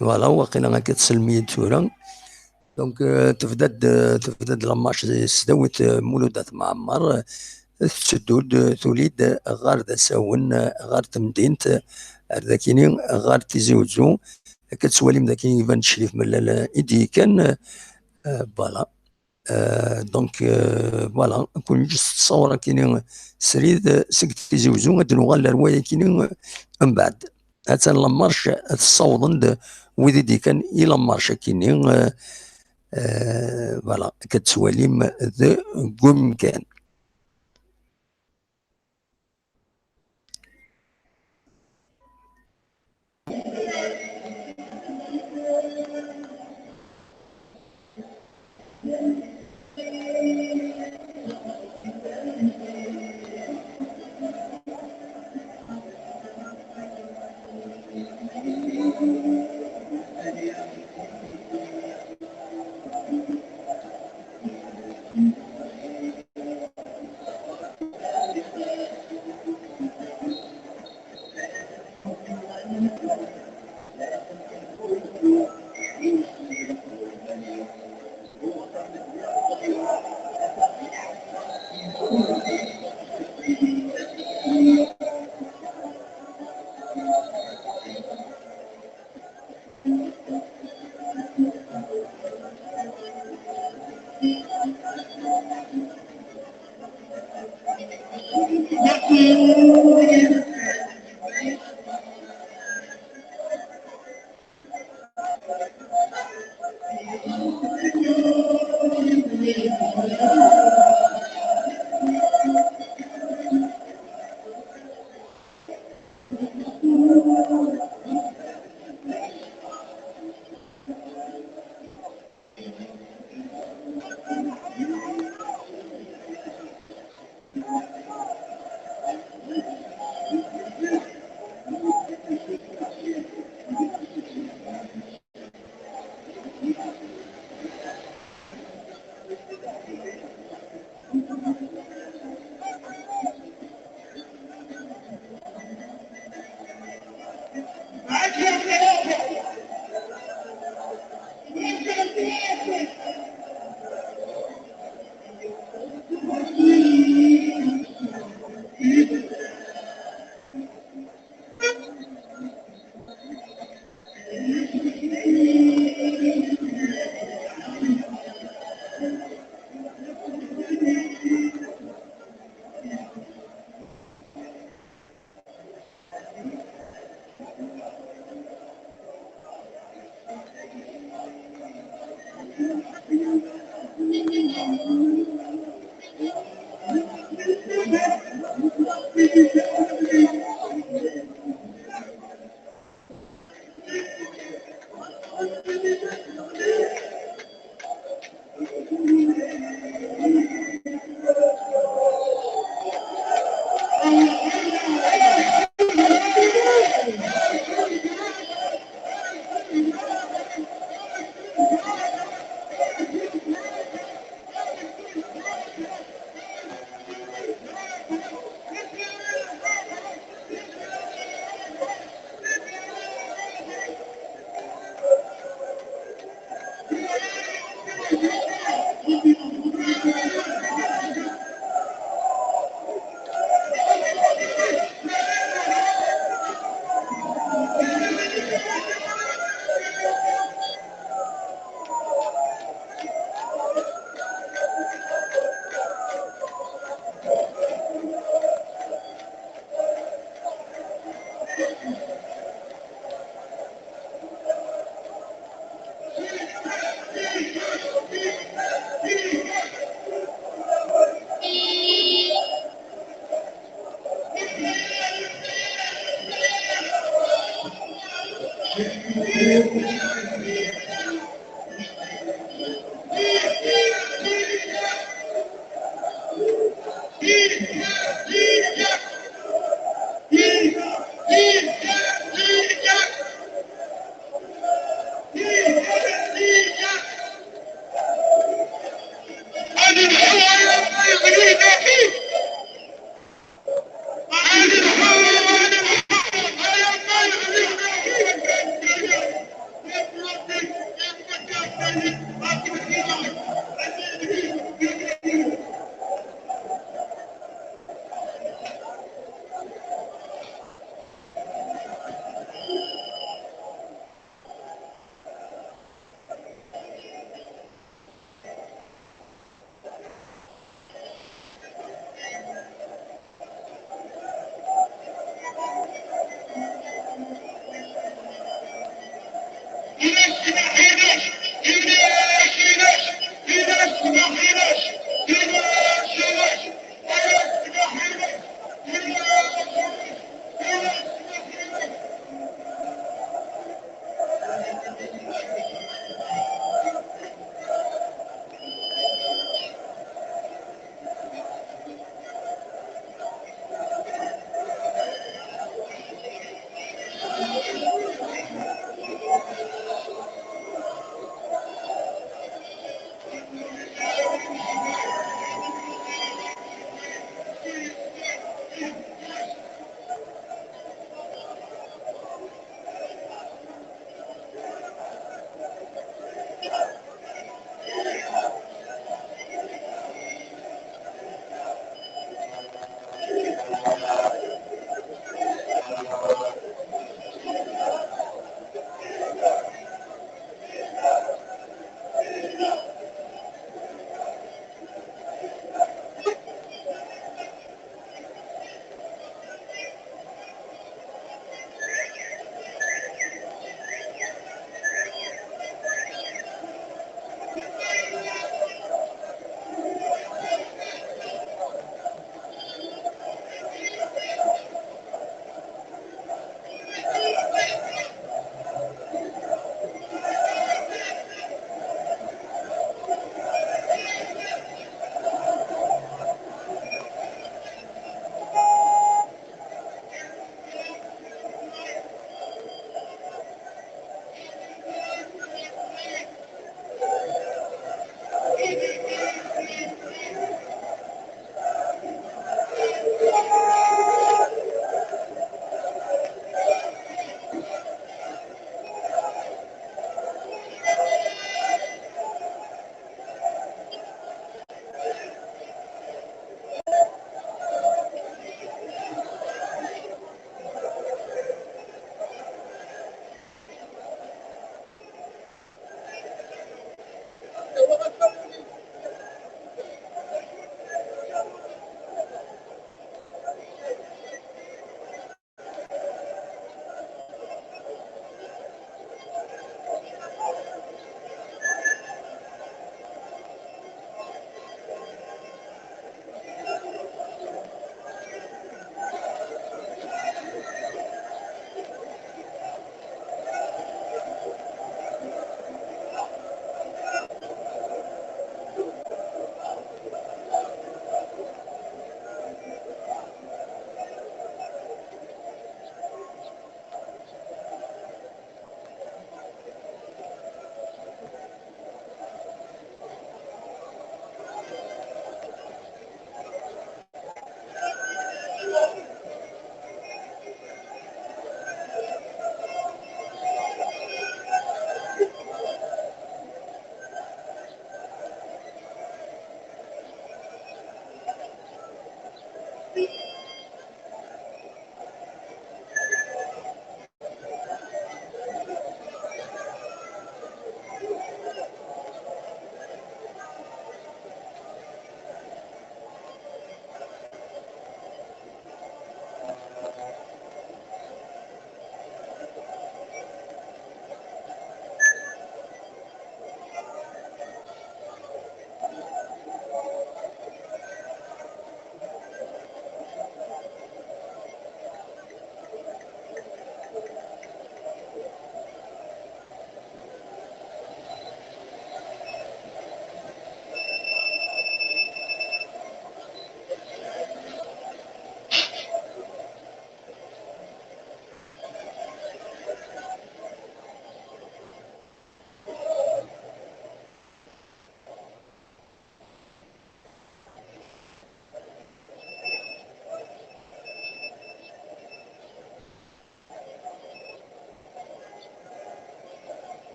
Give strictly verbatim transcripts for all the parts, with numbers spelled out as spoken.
Voilà, waqila akka tselmi-d tura. Donc, euh, tebda-d, euh, tebda-d la marche s dawit, euh, Mulud At Mɛemmer, euh, tetteddu-d, euh, tuli-d ɣer d asawen, euh, ɣer temdint, euh, ar dakini ɣer Tizi Uzzu. Akka tettwalim dakini iban-d Crif Mellal, euh, i d-yekkan, euh, voilà. Euh, donc, euh, voilà, kunǧ s ttṣawra kini srid, euh, seg Tizi Uzzu, ad nuɣal ar waya kini, euh, mbeɛd. Atan la marche, ad ssawḍen-d wid i d-ikkan i la marche akini, euh, euh, voilà, akka tettwalim deg umkan.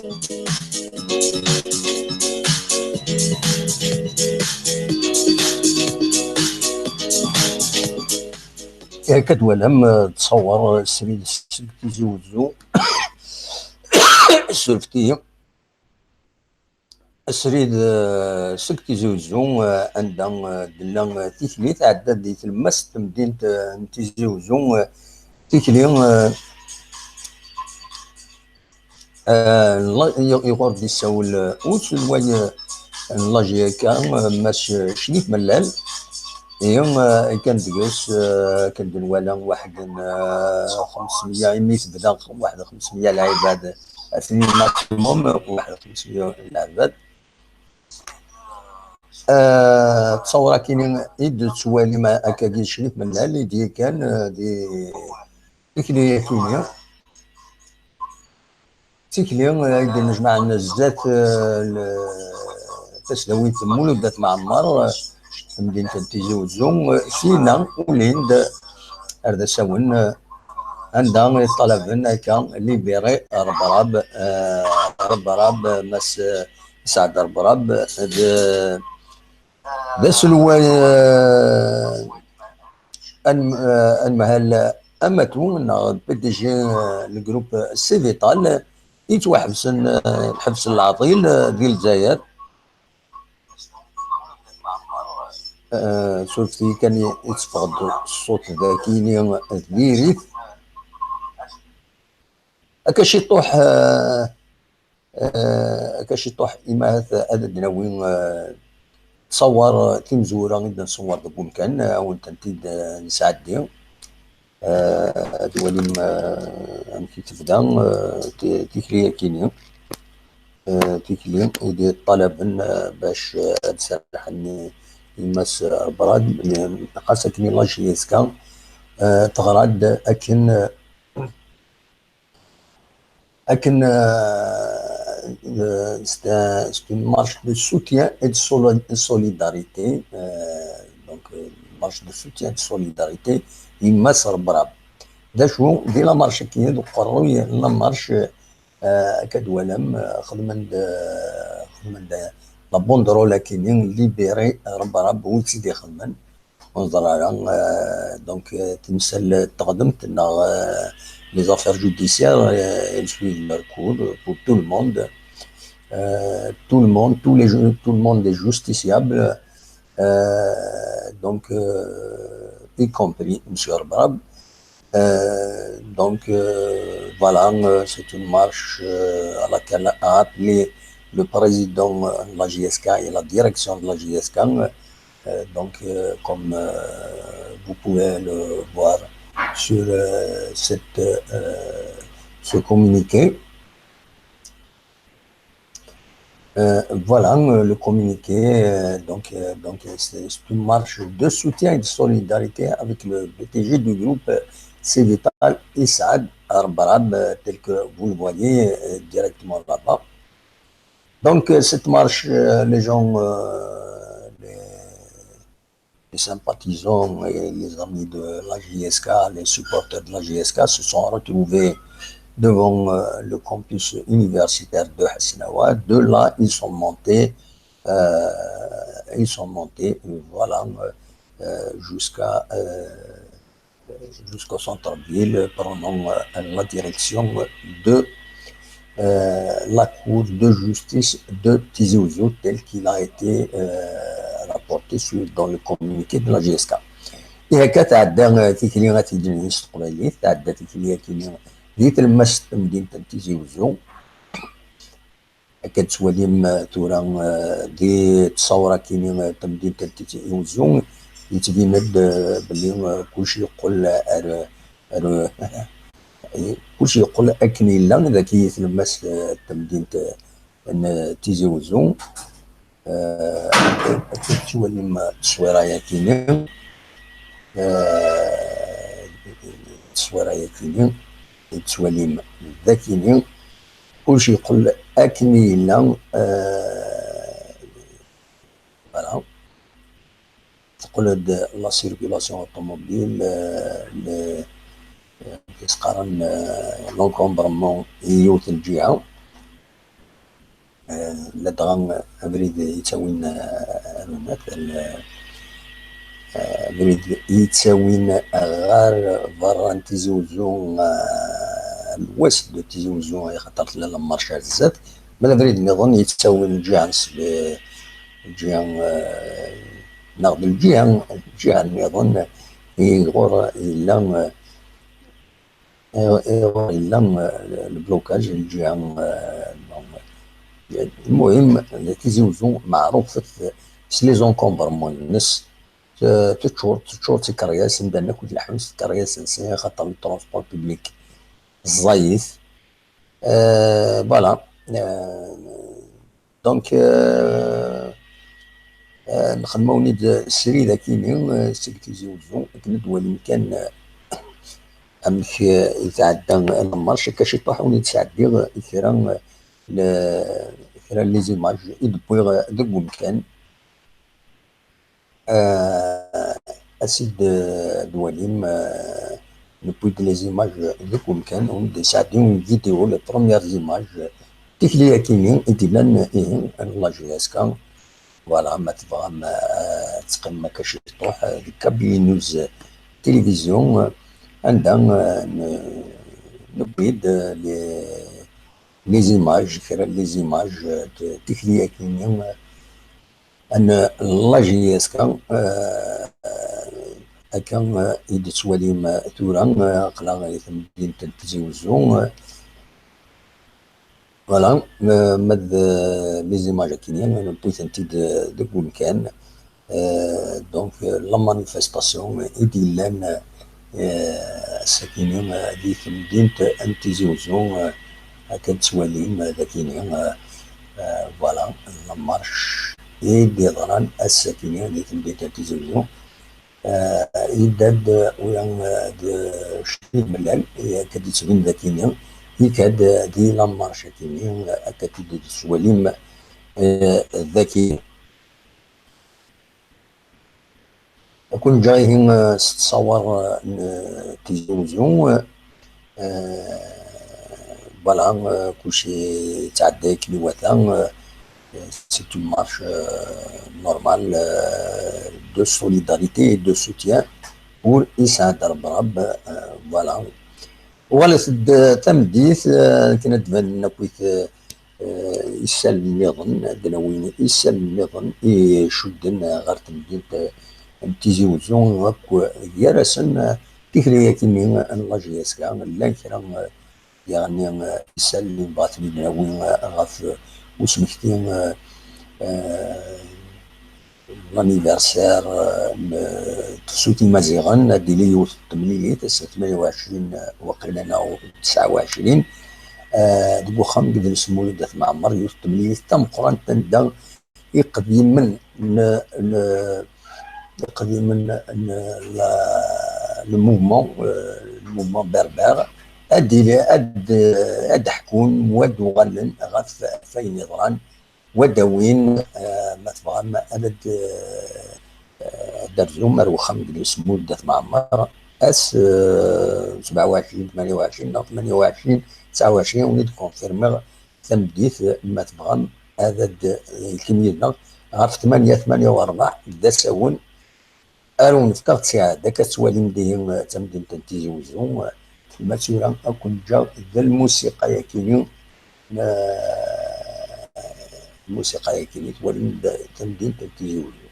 Yak ad twalam, eh, ttṣawwer, eh, srid seg Tizi Wezzu. Surfet-iyi. Srid, eh, seg Tizi Wezzu, eh, anda, eh, d-nna, eh, tikli tɛedda di tlemmast n temdint, eh, n Tizi Wezzu, eh, tikli, eh, Eh, la-, i-, iɣur d-issawel, eh, uselway, eh, n la J K, eh, Mass, eh, Crif Mellal. Ihi, eh, kan deg-s, eh, kan d-nwala waḥed n, eh, xemsmeyya, imi tebda waḥed xemsmeyya lɛibad, atni maximum, waḥed xemsmeyya lɛibad. Eh, ttṣawra kini i d-tettwalim akkagi Crif Mellal, i d-yekan, eh, di tikli-yakini. Tikli, eh, i d-nejmaɛen zdat, eh, l-, tasdawit Mulud At Mɛemmer, eh, temdint n Tizi Wezzu, eh, sina ulin-d ar d asawen, eh, anda i ṭṭalaben akka libéré Rebrab, eh, Rebrab, eh, Mass, eh, Saɛd Rebrab, d, d aselway, eh, an-, eh, anmahal amatu neɣ P D G, eh, le groupe Civital, yettwaḥebsen, eh, lḥebs n leɛḍil, eh, di Lezzayer. Eh, surfet-iyi kan, yetteffeɣ-d ṣṣut dagini d diri-t. Akka ciṭuḥ, eh, eh, akka ciṭuḥ, imahat ad d-nawi, eh, ttṣawar, eh, timezwura i d-nṣewwer deg umkan, eh, ad wen-tent-id, eh, nesɛeddi. Eh, ad twalim, eh, amek i tebda, eh, ti-, tikli-yakini. Eh, tikli i d-yeṭṭalaben, eh, bac, eh, ad serrḥen i, i Mass Rebrab, eh, xas akken i la J S K, eh, teɣra-d akken, eh, akken, euh, euh, c'est un, c'est une marche de soutien et de solo-, solidarité. Euh, donc, euh, marche de soutien et de solidarité i Mass Rebrab. D acu, di la marche-agi, d uqerruy n la marche, euh, akka d-twalam, euh, xedmen-d, euh, xedmen-d la banderole-agi, libéré Rebrab, ur tt-id-ixedmen. Ur neẓri ara, euh, donc, euh, timsal teɣdemt neɣ, euh, les affaires judiciaires, euh, elles suivent leur cours pour tout le monde. Euh, tout le monde, tous les ju-, tout le monde est justiciable, euh, donc, euh, y compris Monsieur Rebrab. Euh, donc, euh, voilà, euh, c'est une marche, euh, à laquelle a appelé le président, euh, de la J S K et la direction de la J S K. Euh, donc, euh, comme, euh, vous pouvez le voir sur, euh, cette, euh, ce communiqué. Euh, voilà, euh, le communiqué, euh, donc, euh, donc, euh, c'est, c'est une marche de soutien et de solidarité avec le P D G du groupe, euh, Civital, Saad Rebrab, euh, tel que vous le voyez, euh, directement là-bas. Donc, euh, cette marche, euh, les gens, euh, les, les sympathisants et les amis de la J S K, les supporters de la J S K se sont retrouvés devant, euh, le campus universitaire de Hasnaoua. De là, ils sont montés, euh, ils sont montés, euh, voilà, euh, euh, jusqu'à, euh, jusqu'au centre-ville, prenant, euh, la direction de, euh, la cour de justice de Tizi Ouzou, tel qu'il a été, euh, rapporté sur, dans le communiqué de la J S K. Ihi akka tɛedda, euh, tikli ad t-id-nini s teqbaylit, tɛedda tikli-agi di tlemmast n temdint n Tizi Ouzou. Akka tettwalim, eh, tura, eh, di ttṣawra-agi, eh, tamdint n Tizi Uzzu, yettbin-d, eh, belli, eh, kulci yeqqel ar, ar, kulci yeqqel akken yella, dagi tlemmast, eh, tamdint, eh, n Tizi Uzzu. Eh, akka tettwalim tteswira-agi, eh, tteswira-agi, tettwalim dagi, Kulci yeqqel akken i yella, euh, voilà. Teqqel-d la circulation automobile, euh, le, euh, amek i s-qqaren, euh, l'encombrement i yiwet n lǧiha. ladɣa abrid yettawin, eh, ar unat, eh, abrid yettawin ɣer berra n Tizi Uzzu, eh, l'ouest de Tizi Uzzu, axaṭer tella la marche ar zdat. Ma d abrid nniḍen yettawin lǧiha n sbi-, lǧiha, eh, neɣ d lǧiha, lǧiha nniḍen, iɣur yella, eh, iɣur yella, eh, le blocage n lǧiha, eh, bon, eh, المهم, Tizi Uzzu meɛrufet s les encombrements-nnes, t-, teččur, teččur d tikeryas, imdanen akk i d-leḥḥun s tikeryas-nsen, axaṭer le transport public ẓẓayit. Euh, voilà. Euh, donc, euh, euh, nxemmem-awen-id srid akini, euh, seg Tizi Uzzu, akken ad d-twalim kan, euh, amek, euh, i tɛedda la marche, akka ciṭuḥ ad wen-id-sɛeddiɣ, euh, kra, euh, le-, kra n les images i d-wwiɣ, euh, deg umkan. Euh, asid, euh, ad d-twalim, euh, newwi-d les images deg umkan, ad wen-d-sɛeddiɣ une vidéo, les premières images, tikli akini i d-illan, ihi, n la J S K. Voilà, ma tebɣam, euh, ad teqqimem akka ciṭuḥ, euh, deg Kabylie News Télévision, euh, anda, euh, n-, newwi-d, euh, les, les images, kra n les images, euh, de tikli akini, euh, n la J S K, euh, akka, euh, i d-tettwalim, euh, tura, euh, aql-aɣ i temdint n Tizi Uzzu, euh, voilà, euh, ma d, euh, les images akini, newwi-tent-id, euh, deg umkan. Euh, donc, euh, la manifestation i d-yellan, euh, ass-akini, euh, di temdint n Tizi Uzzu, euh, akken tettwalim, euh, d akini, euh, euh, voilà, la marche i d-yeḍran ass-akini di temdint n Tizi Uzzu. Euh, yedda-d, euh, ula, euh, d Cid Mellal, akka d-yettbin d akini, yekka-d, euh, di la marche akini, euh, akka d-tettwalim, euh, d akini. Ad ken-ǧǧeɣ ihi, euh, s ttṣawar, euh, n, euh, Tizi Uzzu, euh, euh, voilà, euh, kulci yettɛedday akken iwata, euh, c'est une marche, euh, normale, euh, de solidarité et de soutien pour Issaïd Rebrab, euh, voilà. Uɣalet-d tameddit, euh, akken ad d-banen akkit, euh, euh, isallen nniḍen, ad d-nawin isallen nniḍen i icudden ɣer temdint, euh, n Tizi Uzzu, akk gar-asen, euh, tikli-agi-nni n la J S K, llan kra, euh, yeɛni, euh, isallen i nebɣa ad ten-id-nawi, euh, ɣef, euh, usmekti, euh, euh, l'anniversaire, euh, n, euh, tefsut imaziɣen, ad d-tili yiwet n temlilit, ass n tmanya u ɛecrin, euh, waqila neɣ tesɛa u ɛecrin, euh, deg uxxam n Gdel Semmurid At Mɛemmer, yiwet n temlilit tameqqrant anda iqdimen n, n, iqdimen n la, le mouvement, euh, le mouvement berbère, ad d-, ad d-, ad d-ḥkun, ad d-uɣalen ɣef, ɣef wayen yeḍran, wa d-awin, eh, ma tebɣam, ad d-, eh, ad d-terzum ar wexxam deg Gdel Semmurid At Mɛemmer, ass, eh, sebɛa u ɛecrin, tmanya u ɛecrin neɣ tmanya u ɛecrin, tesɛa u ɛecrin, ad wen-id-kunfirmiɣ tameddit, ma tebɣam, ad d-, eh, teddum yid-neɣ ɣef tmanya, tmanya u rebɛa, d asawen ara wen-fkeɣ ttiɛad. Akka tettwalim dihi, eh, tamdint n Tizi Uzzu, eh, ma tura ad ken-ǧǧeɣ d lmusiqa-yagi-ni, eh, lmusiqa-yagi-ni twalim d tamdint n Tizi Uzzu.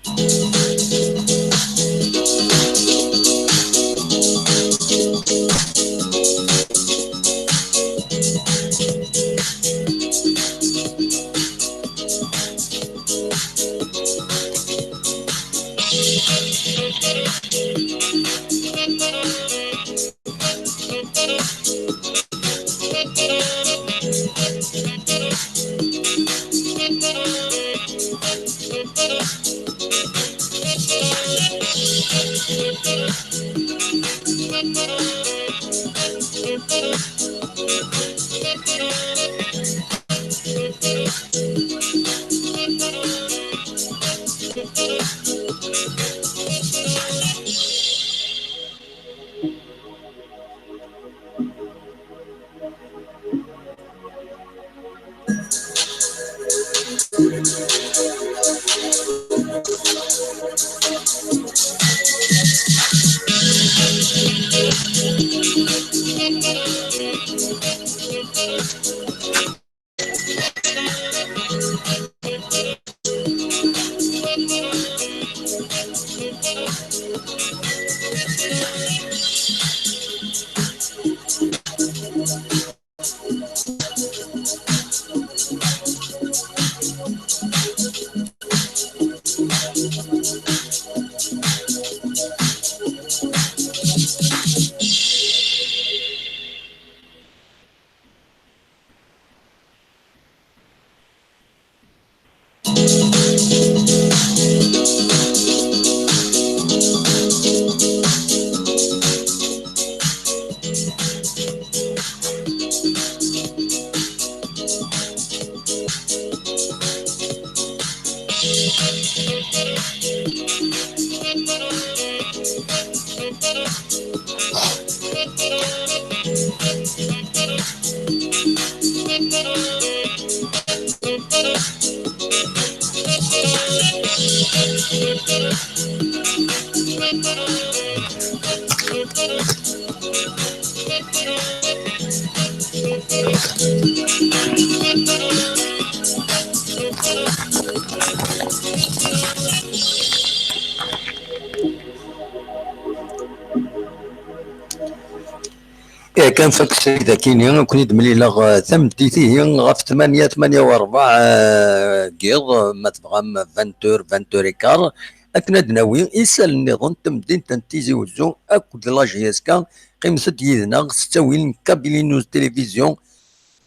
Yakan fakk srid akini, ad ken-id-mlileɣ, eh, tameddit ihi ɣef tmanya, tmanya u rebbeɛ, eh, n yiḍ, ma tebɣam vingt heures, vingt heures et quart, akken ad d-nawi isal nniḍen n temdint n Tizi Wezzu akked la J S K. Qqimet-d yid-neɣ s ttawil n Kabylie News Télévision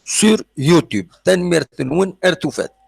sur YouTube. Tanemmirt-nwen, ar tufat.